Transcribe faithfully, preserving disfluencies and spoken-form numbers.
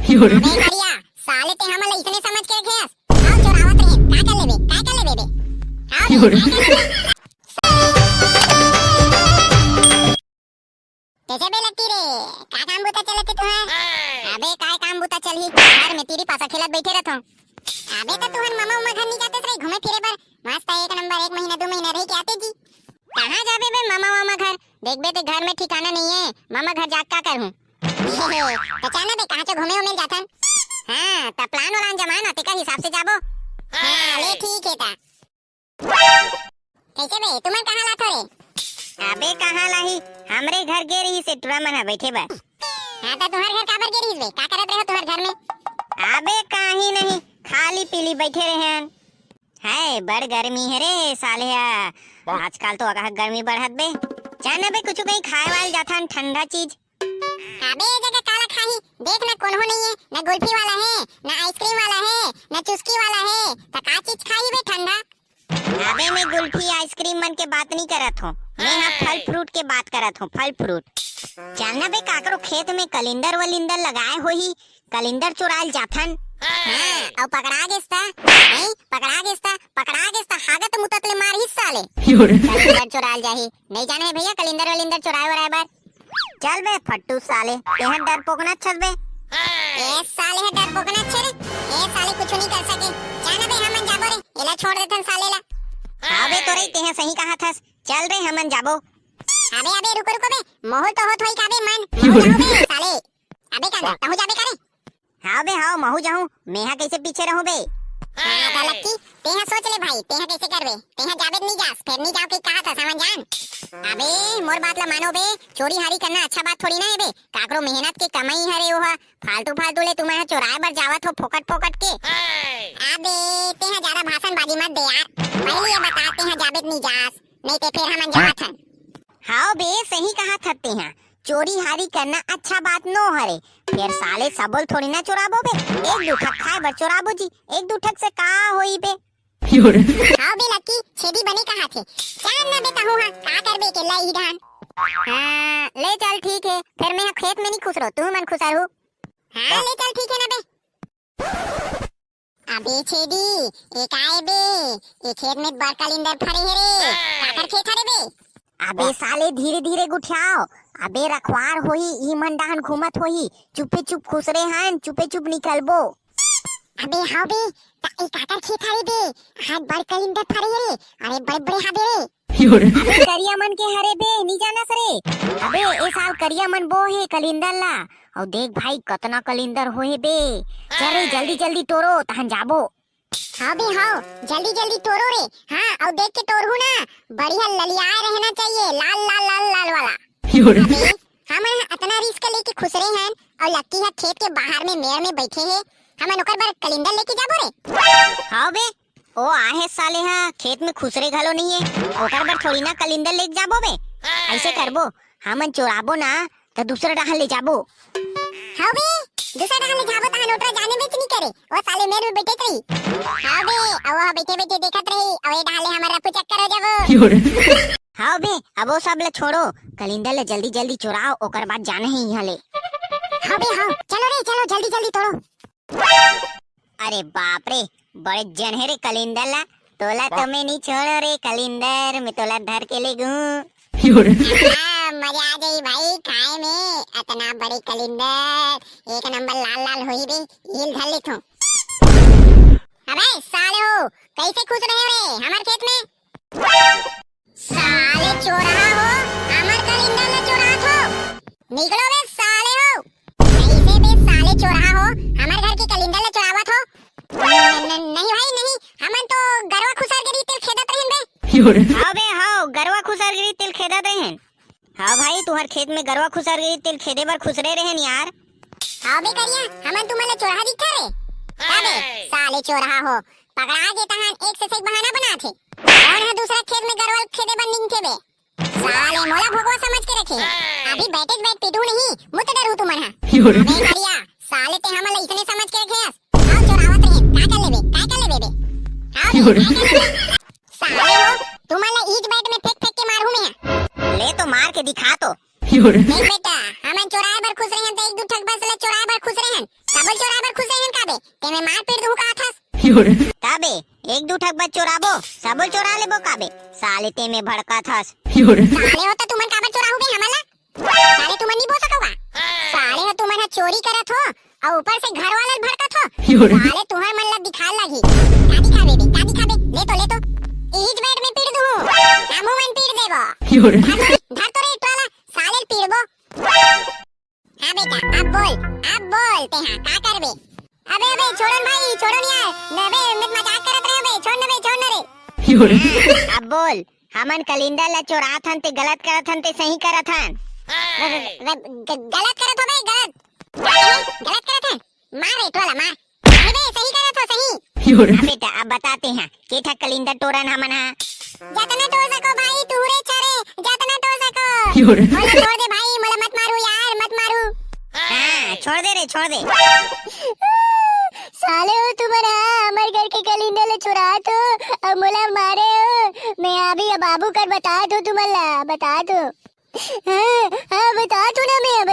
अबे करिया, साले ते हमन ला इसने समझ के रखे हस। आओ चोरावत रहे, का कर लेबे, का कर लेबे बे? आओ बे, का कर लेबे? कैसे बे लक्की रे, का काम बूता चलत हे तुहां? अबे काय काम बूता चलही, घर में तिरी पासा खेलत बैठे रहथों। अबे त तुहन ममा उमा घर नहीं जाते रे घूमे फिरे बर? मस्त है, एक नंबर, एक महीना दो महीना रह के आते जी। कहाँ जाबे बे ममा वमा घर? देखबे ते घर में ठिकाना नहीं है, ममा घर जाके का करहूँ? तो चल ना बे, कहाँ चो घूमे उमे जाथन। हाँ, त प्लान व्लान जमा ना, तेकर हिसाब से जाबो। हाँ, ले ठीक है ता। कैसे बे, तुमन कहाँ लाथो रे? अबे कहाँ लाही, हमरे घर गे रही से टुरा मन ह बैठे बर। हाँ, त तुहर घर काबर गे रहिस बे? का करत रहे हो तुहर घर में? अबे काही नहीं, खाली पीली बैठे रहे हन। है, बड़ गर्मी है रे साले हा। आजकल तो अगह गर्मी बढ़त बे। चल ना बे, कुछ कहीं खाए वाले जाथन, ठंडा चीज। अबे, ए जगह काला खाही? देख ना, कोन्हो नहीं है, ना गुल्फी वाला है, ना आइसक्रीम वाला है, ना चुस्की वाला है, त का चीज खाही बे ठंडा? अबे, मैं गुल्फी आइसक्रीम मन के बात नहीं करत हूँ, मैं हा फल फ्रूट के बात करत हूँ, फल फ्रूट। चल ना बे, काकरो खेत में कलिंदर वलिंदर लगाए होही, कलिंदर चुराइल जाथन। हाँ, अउ पकड़ा गेस त, नहीं, पकड़ा गेस त, पकड़ा गेस त, हागत मुतत ले मारही साले। कलिंदर चुराइल जाही, नहीं जाने है भैया, कलिंदर वलिंदर चुराए वराए बर। चल बे फट्टू साले, तेहा डरपोकना छस बे। ए साले ह डरपोकना छे रे, ए साले कुछ नहीं कर सके। जा ना बे, हमन जाबो रे, एला छोड़ देथन साले ला। हाँ बे, तोरे तेहा सही कहा थस, चल रे हमन जाबो। अबे अबे रुको रुको बे, मोहू तो होत होई का बे मन, मोहू जाहू बे साले। अबे कांदा, तहू जाबे का रे? हाव बे, हाव, महू जाहूं, मेहा कैसे पीछे रहूं बे? हाँ, त लक्की, तेहा सोच ले भाई, तेहा कैसे करबे? तेहा जाबे त नहीं जास, फेर नहीं जाओ के कहा था, समझ जान। अबे, मोर बात ला मानो बे, चोरी हारी करना अच्छा बात थोड़ी ना है बे। काकरो मेहनत के कमाई हरे ओहा, फालतू फालतू ले तुमन ह चोराए बर जावत हो फोकट फोकट के। अबे, तेहा ज्यादा भाषणबाजी मत दे यार। पहले ये बता, तेहा जाबे त नहीं जास, नहीं ते फेर हमन जावत हन। हाव बे, सही कहा थस तेहा, चोरी हारी करना अच्छा बात नो हरे। फेर साले सबो ल थोड़ी ना चोराबो बे, एक दू ठक खाए बर चोराबो जी, एक दू ठक से का होई बे? हाव बे लक्की, छेदी बने कहा थे। चल ना बे तहूं हा, का करबे अकेल्ला ही धान। हाँ, ले चल ठीक है, फेर मैं हा खेत में नहीं खुसरो, तुमन खुसरहू। हाँ, ले चल ठीक है ना बे। अबे छेदी, ए काय बे? ए खेत में बड़ कलिंदर फरे हे रे। काकर खेत हरे बे? अबे साले, धीरे धीरे गुठियाओ। अबे रखवार होही, ई मन डाहन घूमत होही। चुपे चुप खुसरे हन, चुपे चुप निकलबो। अबे हाव बे, त ए काकर खेत हरे बे? हाथ बड़ कलिंदर फरे हे रे। अरे बड़े बड़े हाबे रे। अबे करिया मन के हरे बे, नी जानस रे। अबे ए साल करिया मन बो हे कलिंदर ला। अउ देख भाई, कतना कलिंदर होहे बे। चल रे, जल्दी जल्दी टोरो, तहन जाबो। हाँ बे हाँ, जल्दी जल्दी टोरो रे। हाँ, अउ देख के टोरहू ना, बढ़िया ललियाए रहना चाहिए, लाल लाल लाल लाल वाला। अबे, हमन ह अतना रिस्क लेके खुसरे हन, अउ लक्की ह खेत के बाहर में मेड़ में बैठे हे, हमन ओकर बर कलिंदर लेके जाबो रे। हाँ बे, ओ आहे साले हा, खेत में खुसरे घलो नहीं है, ओकर बर थोड़ी ना कलिंदर लेके जाबो बे। ऐसे करबो, हमन चोराबो ना, त दूसरा डहान ले जाबो। हाँ बे, दूसरा डहान ले जाबो, तहां नोटरा जाने बे नहीं करे, ओ साले मेड़ में बैठे रही। हाँ बे, अब वो बैठे बैठे देखत रही, अब ये डहान ले हमारा रफू चक्कर हो जाबो। हाँ बे, अब वो सब ले छोड़ो, कलिंदर ले जल्दी जल्दी चोराओ, ओकर बाद जाने ही यहाँ ले। हाँ बे, हाँ, चलो रे, चलो जल्दी जल्दी तोड़ो। अरे बाप रे, बड़े जन हे रे कलिंदर ला, तोला तो मैं नहीं छोड़ो रे कलिंदर, मैं तोला धर के ले गूं। हाँ, मजा आ जाई भाई खाए में, अतना बड़े कलिंदर, एक नंबर लाल लाल होही रे, इहिल धर लेथों। अबे साले हो, कैसे खुसरे हो रे हमार खेत में? साले चोरहा हो, हमर कलिंदर ल चोरात हो। निकलो बे साले हो। कैसे बे साले चोरहा हो, हमर घर के कलिंदर ल चोरावत हो? न-, न-, नहीं भाई नहीं, हमन तो गरवा खुसर के री तेल खेदत रहेन बे। हाँ बे, हाँ, गरवा खुसर के री तेल खेदत रहेन। हाँ भाई, तुहर खेत में गरवा खुसर के री तेल खेदे बर खुसरे रहेन यार। हाँ बे करिया, हमन तुमन ल चोरहा दिखा रे? का बे, साले चोरहा हो, पकड़ा गे तहान एक से एक बहाना बनाथे। कौन ह दूसरा खेत में गरवा ल खेदे बर निकथे बे? साले मोला भोगवा समझ के रखे। अभी बैठे बैठ पीटू नहीं, मुत डरू तुमन ह। अबे करिया, साले ते हमन ल इसने समझ के रखे हस। आओ चोरावत रहे, का कर लेबे, का कर लेबे बे? आओ बे, का कर लेबे? साले हो, तुमन ल ईंट बैठ में फेंक फेंक के मारहूं मैं। ले तो मार के दिखा तो। देख बेटा, हमन चोराए बर खुसरे हन त एक दू ठक बस ल चोराए बर खुसरे हन। तब बोल चोराए बर खुश हन काबे? तेमे मार पीट दूं का थस? योरे। काबे, एक दू ठक बस चोराबो, सबो चोरा लेबो काबे? साले तेमे भड़का थस। योरे। साले हो त तुमन काबर चोराहू बे हमन ला? साले तुमन नहीं बोल सको का? साले हो तुमन ह चोरी करत हो अउ ऊपर से घर वाला भड़कत हो। योरे। साले तुहर मन ला दिखाए लागही। का दिखाबे बे, का दिखाबे? ले तो, ले तो। इहिच बेड में पीट दूं। हमू मन पीट देबो। योरे। धर तो रे, धर तो रे टोला, साले पीटबो। हाँ बेटा, अब बोल, अब बोल, तेहा का करबे? अबे, अबे, छोड़न भाई, छोड़न यार। अबे, मैं मजाक करत रहे बे, छोड़ न बे, छोड़ न रे। योरे। अब बोल, हमन कलिंदर ला चोरात हन ते गलत करत हन ते सही करत हन? ग-, ग-, ग-, ग-, गलत करत हो बे, गलत। का कहे? गलत करत हन? मार रे टोला, मार। अरे बे, सही करत हो, सही। योरे। हाँ बेटा, अब बताते हैं, के ठा कलिंदर टोरन हमन हा। जतना टोर सको भाई, तुहरे चरे, जतना टोर सको। योरे। मोला छोड़ दे भाई, मोला मत मारू यार, मत मारू। हाँ, छोड़ दे रे, छोड़ दे। साले हो तुमन हा, हमर घर के कलिंदर ले चुरात हो, अउ मोला मारे हो। मैं अभी अब बाबू कर बतात हो तुमन ला, बतात हो। हाँ, हाँ, बतात हो ना मैं,